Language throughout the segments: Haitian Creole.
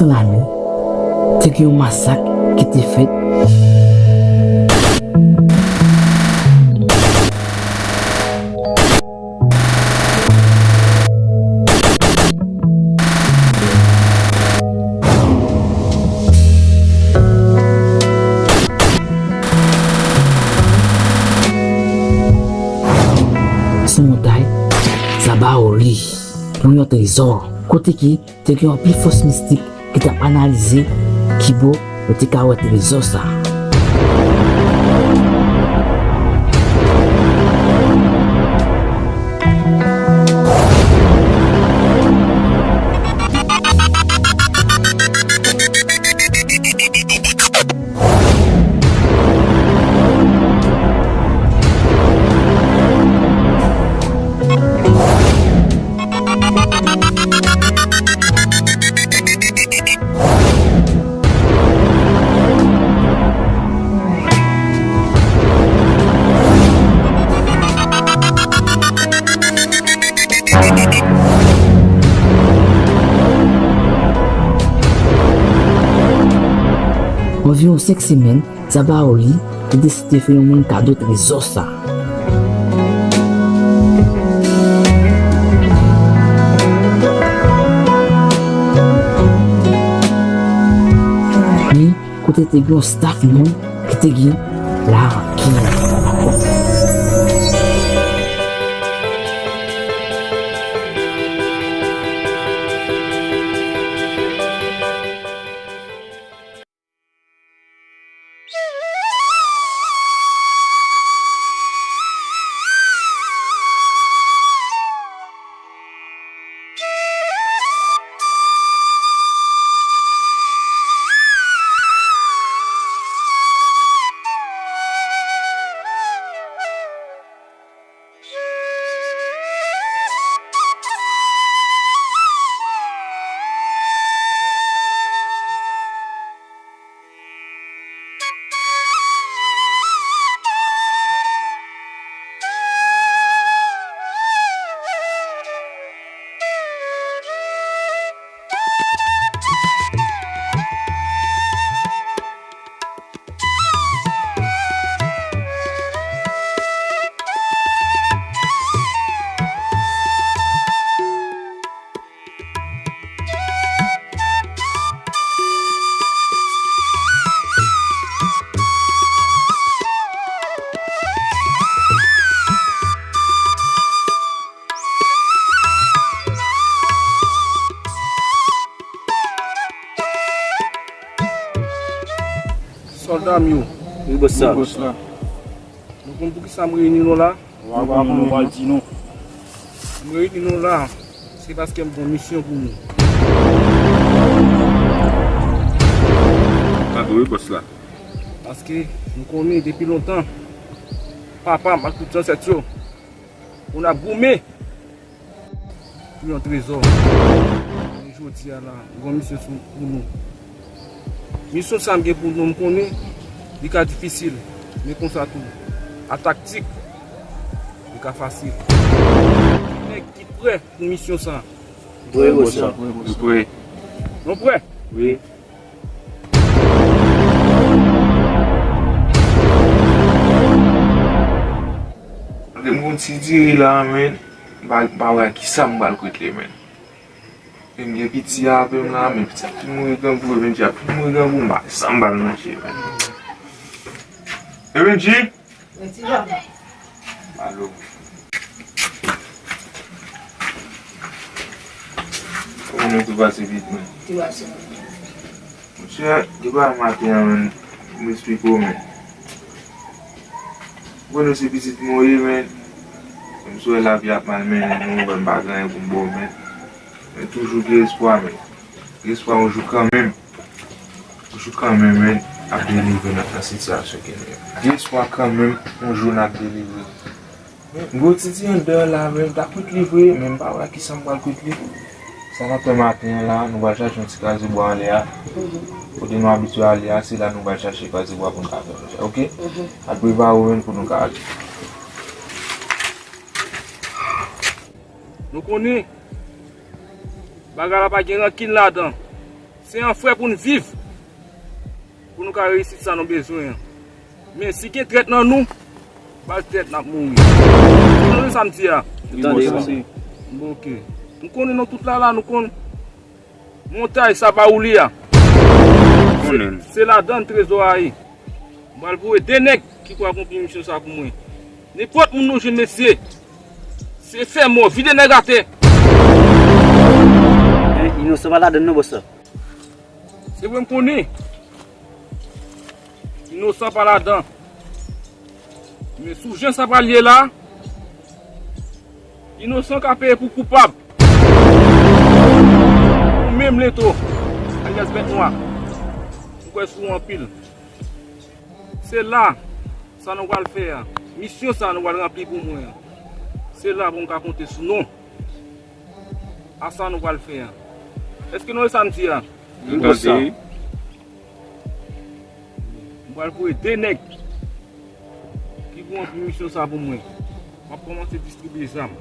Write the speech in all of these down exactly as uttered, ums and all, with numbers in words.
Lane, te gen yon masak ki te fèt. Sou montay Zabaoli, pou yon trezò, kote ki te gen anpil fòs mistik ki t ap analize ki bò yo te ka wè trezò sa. Anviwon senk semèn, Zabaoli te deside fè yon moun kado trezò sa. Ni kote te gen yon staf moun ki te gen larankin. Sòlda m yo. Wi, bòs la. Wi, bòs la. Nou konn poukisa m reyini nou la? Ou pa konnen, ou pral di nou. M reyini nou la, se paske m gen yon misyon pou nou. Tanpri, bòs la. Paske nou konnen depi lontan, papa m ak tout zansèt yo, nou ap goumen pou yon trezò. Men jodi a la, m gen yon misyon sou, pou nou. Misyon sa m gen pou nou, m konnen li ka difisil, men konsa tou, a taktik, li ka fasil. Nèg ki prè pou misyon sa? Prè, bòs la. Nou prè. Nou prè? Wi. Antre m gon ti diri la, men. M pa, m pa wè kisa m pral kote, men. Men m gen piti a avè m la, men piti a fin mouri grangou, Evenji a fin mouri grangou, m pa wè sa m pral manje, men. Evenji! Alo. Kòman nou tou pase vit, men? Monchè, depi maten an, men, m esplike w, men. Bon, nou se pitit mwen ye, men. M sou wè lavi ap mal mennen nou, men m pa gen anyen pou m ba w, men. Men toujou gen espwa, men. Gen espwa yon jou kanmenm. Yon jou kanmenm, men, ap delivre nan, nan sitiyasyon ke nou ye. Gen espwa kanmenm, yon jou n ap delivre. Men, gwo titi anndan la, men, m ta kwit li vre, men m pa wè kisa m pral kwit li. Sa n ap fè maten an la, nou pral chache yon ti kraze bwa anlè a. Kote nou abitye ale a, se la nou pral chache kraze bwa pou n ka fè manje, oke? Al prepare w, men, pou nou ka ale. Nou konnen, bagay la pa gen rankin ladan. Se an frè pou n viv, pou nou ka reyisit sa nou bezwen an. Men si gen trèt nan nou, bal trèt n ap mouri. Ou tande sa m di a? M tande, mesye. Bon, ok. M konnen nou tout la, la, nou konn montay sa ba ou li a. Se, se ladan trezò a ye. M pral voye de nèg ki pou akonpli misyon sa pou mwen. Nenpòt moun nou jwenn, mesye, se fè mò, vide nèg atè. Inosan pa ladann non, bòs la. Se vre m konnen. Inosan pa ladan. Men sou jan sa pral ye la, inosan ka peye pou koupab. Ou menm Leto, alyas Bèt Nwa. M kwè sou ou anpil. Se la, sa nou pral fè a. Misyon sa nou pral ranpli pou mwen an. Se la pou m ka konte sou nou. A sa nou pral fè a. Èske nou wè sa m di a? Nou wè sa. M pral voye de nèg ki pou ranpli misyon sa pou mwen. M ap kòmanse distribye zam.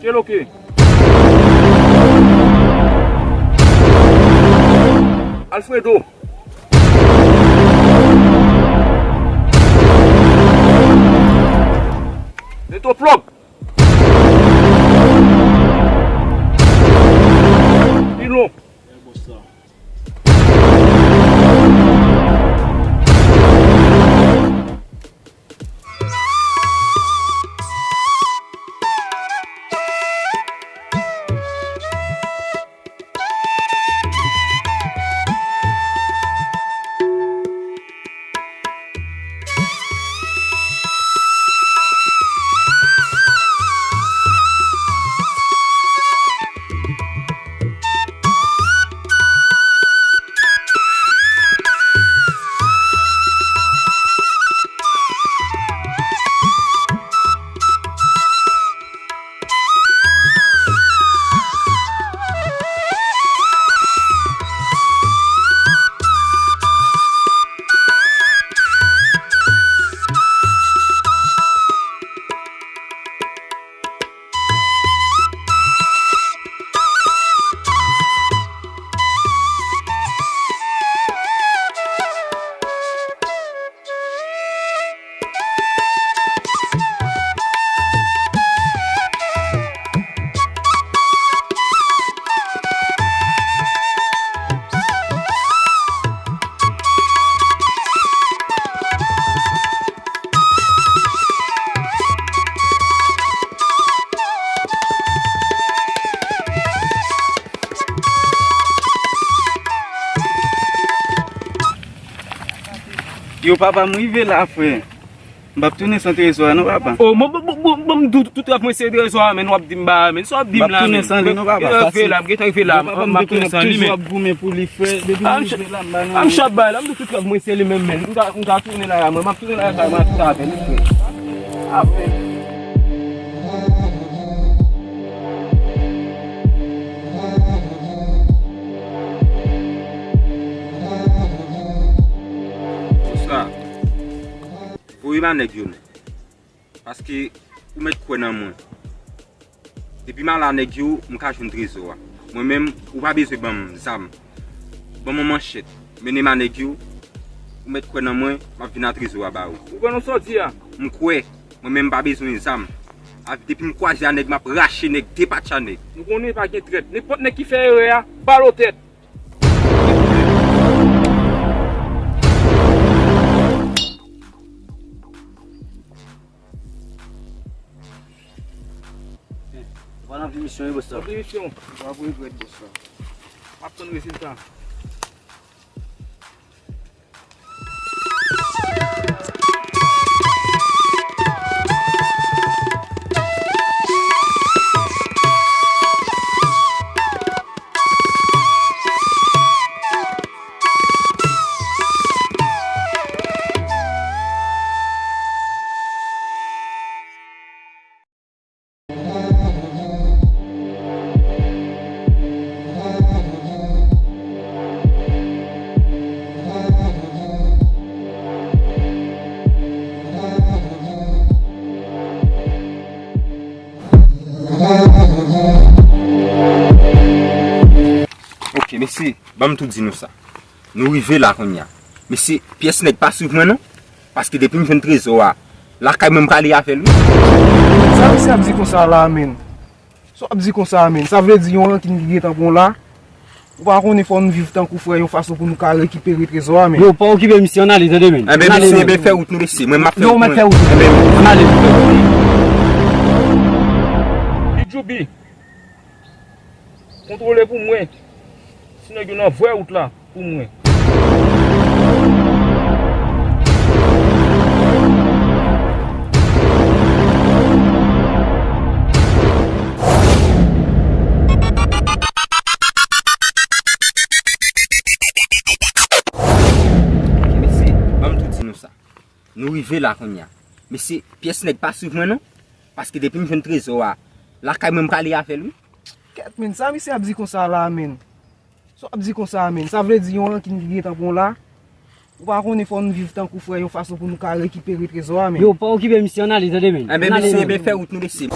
Keloke? Alfredo. Leto plòk. Pilon. Yo, papa, m rive la, frè. M p ap tounen san trezò a non, papa. Oh, bon, bon, bon, bon, bon, m di w tout rèv mwen se trezò a, men w ap di m ba, men sa w ap di m la, men. M p ap tounen san li non, papa. M gentan rive la, m gentan rive la. Yo, papa, m gentan ap toujou ap goumen pou li, frè. Depi m rive la, m ba nou. Ah, m ch-, ah, m ch ap bay la, m di w tout rèv mwen se li menm, men. M ka, m ka tounen la, la, mwen. M ap tounen la, la, mwen, tout avè li, frè. Afè. Konsa, voye ba nèg yo non. Paske ou mèt kwè nan mwen. Depi m al a nèg yo, m ka jwenn trezò a. Mwen menm, ou pa bezwen ban m zam. Ban m yon manchèt. Mennen m a nèg yo. Ou mèt kwè nan mwen, m ap vin a trezò a ba ou. Ou kwè nan sa w di a? M kwè. Mwen menm, m pa bezwen zam. A, depi m kwaze a nèg, m ap rache nèg, depatcha nèg. Nou konnen pa gen trèt. Nenpòt nèg ki fè erè a, ba l o tèt. Ou pa nan vye misyon wi, bòs la. Nan vye misyon. Ou pa pou regrèt, bòs la. M ap tann rezilta. Ok, mesye, ban m tou di nou sa. Nou rive la kounye a. Mesye, pyès nèg pa swiv mwen non. Paske depi m jwenn trezò a, lakay mwen m prale avè l wi. Sa misye ap di konsa la, menn? Sa w ap di konsa, menn? Sa vle di yon rankin ki gentan pran w la, ou pa konnen fò n viv tankou frè yon fason pou nou ka rekipere trezò a, menn. Yo, pa okipe misye, ann ale, tande, menn. Enben, mesye, enben, fè wout nou, mesye. Mwen, m ap fè wout mwen. Yo, ou mèt fè wout. Enben, ann ale. Bidjoubi. Kontwole pou mwen. Si nèg yo nan vrè wout la, pou mwen. Ok, mesye, ban m tou di nou sa. Nou rive la kounye a. Mesye, pyès nèg pa swiv mwen non. Paske depi m jwenn trezò a, lakay mwen m prale avè l wi. Kèt, menn, sa misye ap di konsa la, menn? Sa w ap di konsa, menn? Sa vle di yon rankin ki gentan pran w la, ou pa konnen fò n viv tankou frè yon fason pou nou ka rekipere trezò a, menn. Yo, pa okipe misye, ann ale, tande, menn. Enben, mesye, enben, fè wout nou, mesye.